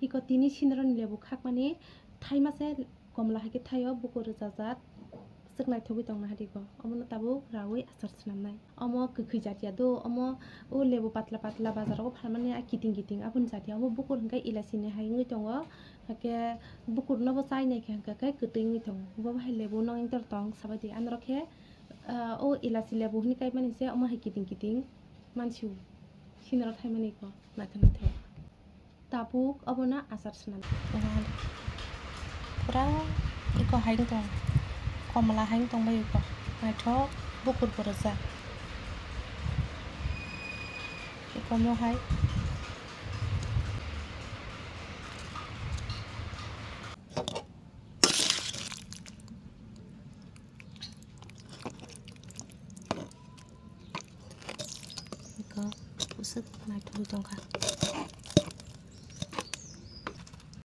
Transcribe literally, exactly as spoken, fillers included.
Iko tini sinironi lebu khakmani thaima se komla hai khe thaio, bukur rwchajak swk naithogwi tongna hai iko. Omono tabuk raui achar swnamnai. Omo kwkhwi jatiya do, omo o lebu patla patla bazar rogo phalmani a kiting kiting aboni jatiya. Omo bukur hwnkhe elachini hai wngwi tongo, hakhe bukur nobo chai naikha hwnkhe khe kwtwi wngwi tongo. Bo hai lebu nong wngtor tong sabaidi, anoro khe, ah, o elachi lebu hwnwi kaimani se omo hai kiting kiting mansiu sinirok thaimani iko naithok naithok. Tabuk obono achar swnam. Pura iko hai wng tong, komla hai wng tong bai iko. Naithok bukur bo rwjak. Iko mo hai. Iko bwswk naithok tongkha.